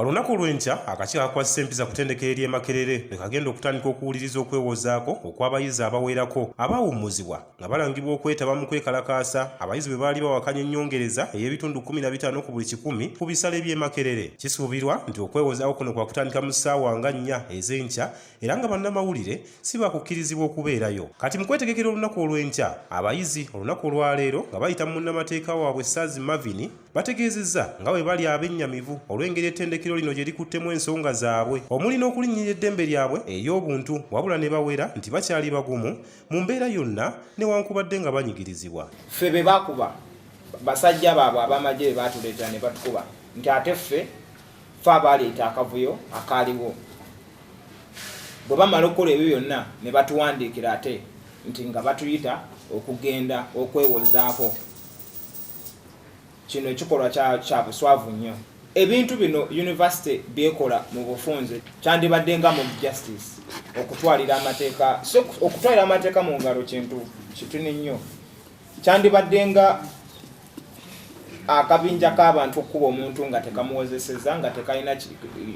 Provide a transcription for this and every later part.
Olunaku olw'enkya, akakiiko akakwasisa empisa ku ttendekero ery'e Makerere lwe kagenda okutandika okuwuliriza okwewozaako okw'abayizi abawerako abaawummuzibwa nga balangibwa okwetaba mu kwekalakaasa abayizi bwe baali bawakanya ennyongereza ey'ebitundu 15 ku buli kikumi ku bisale by'e Makerere. Kisuubirwa nti okwewozaako kuno kwakutandika mu ssaawa nga 4 ez'enkya era nga bannamawulire si baakukkirizibwa okubeerayo. Kati mu kwetegekera olunaku olw'enkya, abayizi olunaku olwaleero nga bayita mu munnamateeka waabwe Saazi Marvin bategeezezza nga bwe bali abennyamivu olw'engeri ettendekero lino gye likuttemu ensonga zaabwe omuli n'okulinnyirira eddembe lyabwe ery'obuntu, wabula ne bawera nti bakyali bagumu mu mbeera yonna newankubadde nga banyigirizibwa. Ffe be bakuba basajja baabwe ab'amagye be baatuleetera ne batukuba nti ate ffe ffe abaaleeta akavuyo akaaliwo. Bwe bamala okukola ebyo byonna ne batuwandiikira ate nti nga batuyita okugenda okwewozaako. Kino ekikolwa kya buswavu nnyo. Ebintu bino yunivasite by'ekola mu bufunze kyandibadde nga mob justice, okutwalira amateeka, so okutwalira amateeka mu ngalo kintu kitini nnyo. Kyandibadde nga akabinja k'abantu okukuba omuntu nga tekamuwozeseza, nga tekalina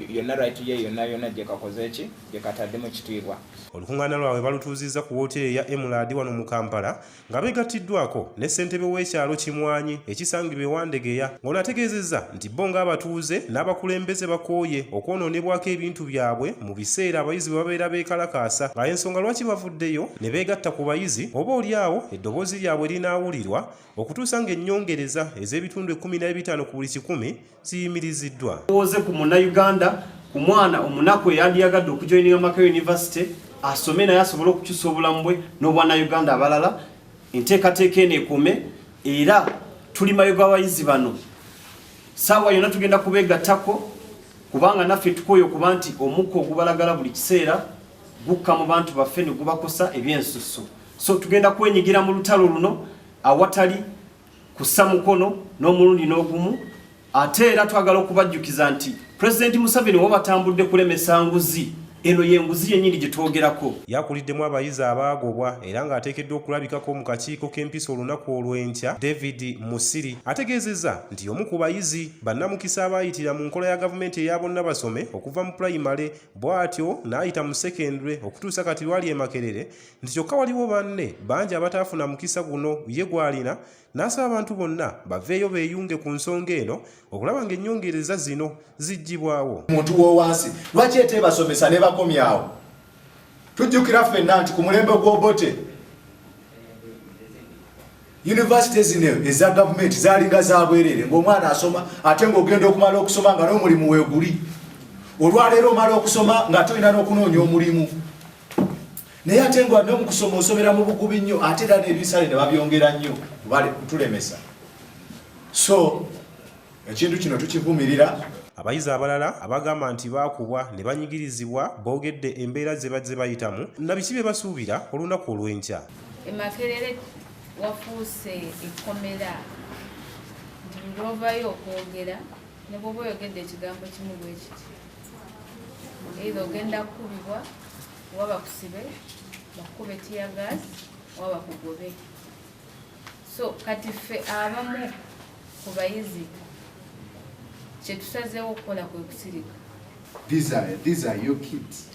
yonna right ye yonna yonna gye kakoze ki, gye kataddemu kitiibwa. Olukungaana lwabwe balutuuzizza ku wooteeri eya Emerald wano mu Kampala nga beegattiddwako ne ssentebe w'ekyalo Kimwanyi ekisangibwa e Wandegeya, ng'ono ategeezezza nti bo ng'abatuuze n'abakulembeze bakooye okwonoonebwako ebintu byabwe mu biseera abayizi bwe babeera beekalakaasa, nga y'ensonga lwaki bavuddeyo ne beegatta ku bayizi oba oli awo eddoboozi lyabwe linaawulirwa okutuusa ng'ennyongereza ez'ebitundu 15 ku buli kikumi ziyimiriziddwa. Tulowooze ku Munnayuganda, ku mwana omunaku eyandiyagadde okujoyininga Makerere University asome naye asobole okukyusa obulamu bwe n'obwannayuganda abalala. Enteekateeka eno ekome era tuli mabega w'abayizi bano. Ssaawa yonna tugenda kubeegattako kubanga naffe tukooye okuba nti omukka ogubalagala buli kiseera gukka mu bantu baffe ne gubakosa ebyensusso. So tugenda kwenyigira mu lutalo luno awatali kussa mukono n'omulundi n'ogumu. Ate era twagala okubajjukiza nti Pulezidenti Museveni oba batambudde kulemesa nguzi, eno y'enguzi yennyini gye twogerako. Yakuliddemu abayizi abaagobwa era ng'ateekeddwa okulabikako mu kakiiko k'empisa olunaku olw'enkya, David Musiri ategeezezza nti y'omu ku bayizi bannamukisa abaayitira mu nkola ya gavumenti eya bonna basome okuva mu pulayimale bw'atyo n'ayita mu sekendule okutuusa kati lwali e Makerere, nti kyokka waliwo banne bangi abataafuna mukisa guno ye gw'alina, n'asaba abantu bonna baveeyo beeyunge ku nsonga eno okulaba ng'ennyongereza zino ziggyibwawo. Muntu w'owansi lwaki eteebasomesa nebakomyawo? Tujjukira ffenna nti ku mulembe gw'Obote yunivasite zino eza gavumenti zaalinga za bwereere, ng'omwana asoma ate ng'ogenda okumala okusoma nga n'omulimu weeguli. Olwaleero omala okusoma ng'ate olina n'okunoonya omulimu, naye ate nga n'omukusoma osomera mu bugubi nnyo, ate era n'ebisale ne babyongera nnyo kutulemesa. So ekintu kino tukivumirira. Abayizi abalala abagamba nti baakubwa ne banyigirizibwa boogedde embeera ze bazze bayitamu na biki bye basuubira olunaku olw'enkya. E Makerere wafuuse ekkomera nti buli lw'ovaayo okwogera ne bw'oba oyogedde ekigambo kimu bwe kiti, either ogenda kukubibwa oba bakusibe, bakukube tear gas oba bakugobe. So kati ffe abamu ku bayizi kye tusazeewo okukola kwe kusirika. These are your kids.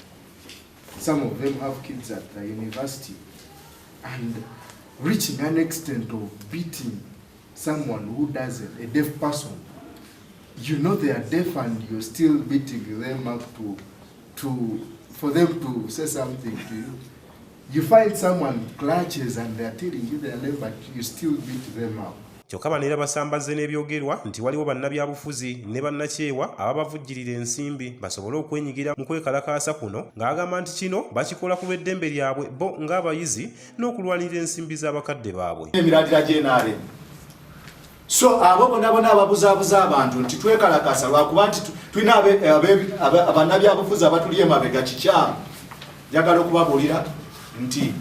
Some of them have kids at the university, and reaching an extent of beating someone who doesn't, a deaf person. You know they are deaf and you're still beating them up for them to say something to you. You find someone clutches and they're telling you their name, but you still beat them up. Kyokka bano era basambazze n'ebyogerwa nti waliwo bannabyabufuzi ne bannakyewa ababavujjirira ensimbi basobole okwenyigira mu kwekalakaasa kuno, ng'agamba nti kino bakikola ku lw'eddembe lyabwe bo ng'abayizi n'okulwanirira ensimbi z'abakadde baabwe. Emirandira gy'NRM. So abo bonna bonna ababuzaabuza abantu nti twekalakasa lwakuba nti tulina bannabyabufuzi abatuli emabega, kikyamu. Njagala okubabuulira nti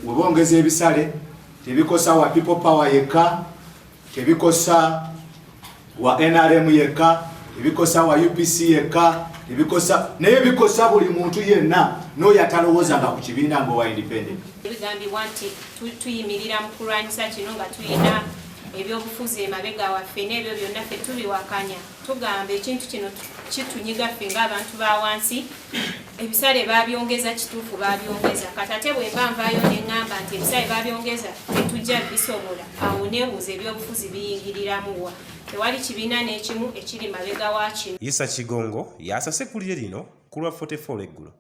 webongeza ebisale tebikosa wa People Power yekka, tebikosa wa NRM yekka, tebikosa wa UPC yekka, tebikosa, naye bikosa buli muntu yenna n'oyo atalowooza nga ku kibiina nga owa independent. Ebigambibwa nti tuyimirira mu kulwanyisa kino nga tulina ebyobufuzi emabega waffe n'ebyo byonna ffe tubiwakanya. Tugamba ekintu kino kitunyiga ffe ng'abantu ba wansi. Ebisale babyongeza, kituufu babyongeza. Kati ate bwe mba nvaayo ne ŋŋamba nti ebisale babyongeza tetujja bisobola, awo neebuuza ebyobufuzi biyingiriramu wa? Tewali kibiina n'ekimu ekiri mabega wa kino. Isa Kigongo y'asase eggulire lino ku lwa 44 eggulo.